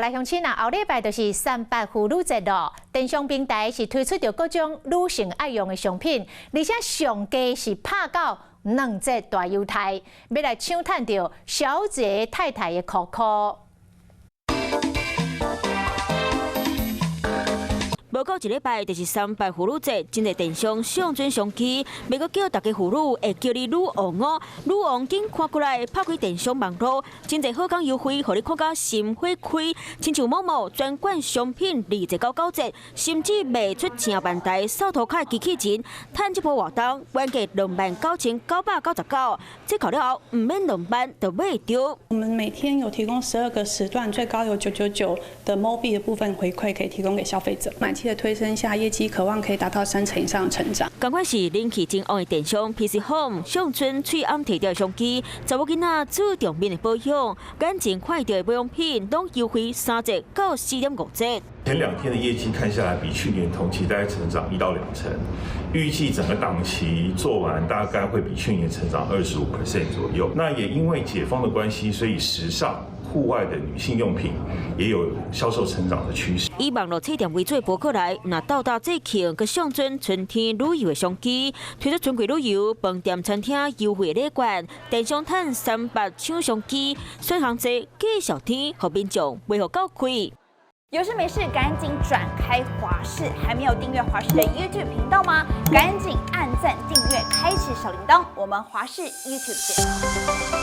來鄉親啊，後禮拜就是三八婦女節咯。電商平台是推出著各種女性愛用的商品，而且上低是拍到2折大優待，欲來搶趁著小姐太太的箍箍。無夠一禮拜就是三八婦女節，真濟電商上準商機，欲閣叫逐家婦女會叫你女王哦，女王緊看過來拍開電商網路，真濟好康優惠，予你看甲心花開。親像某某專櫃商品2折到9折，甚至賣出成萬台掃塗跤機器人，趁這波活動，原價29,999，折扣了後毋免2萬就買著。我們每天有提供12個時段，最高有999的 Mobi 的部分回饋，可以提供給消費者。買氣的推升下，業績可望可以達到3成以上的成長。仝款是人氣真旺的電商 PC Home 上春喙暗提著商機，查某囡仔注重面的保養，眼前看著的保養品攏優惠3折到4.5折。前2天的業績看下來，比去年同期大概成長1到2成，預計整個檔期做完大概會比去年成長25% 左右。那也因為解封的關係，所以時尚、戶外的女性用品也有銷售成長的趨勢。以網路冊店為主的博客來，若鬥搭節慶，閣上準春天旅遊的商機，推出春季旅遊、飯店、餐廳優惠禮券，電商趁三八搶商機，選項濟，繼續天，予民眾買予夠開。有事沒事趕緊轉開華視，還沒有訂閱華視的 YouTube 頻道嗎？趕緊按讚、訂閱、開啟小鈴鐺，我們華視 YouTube 見。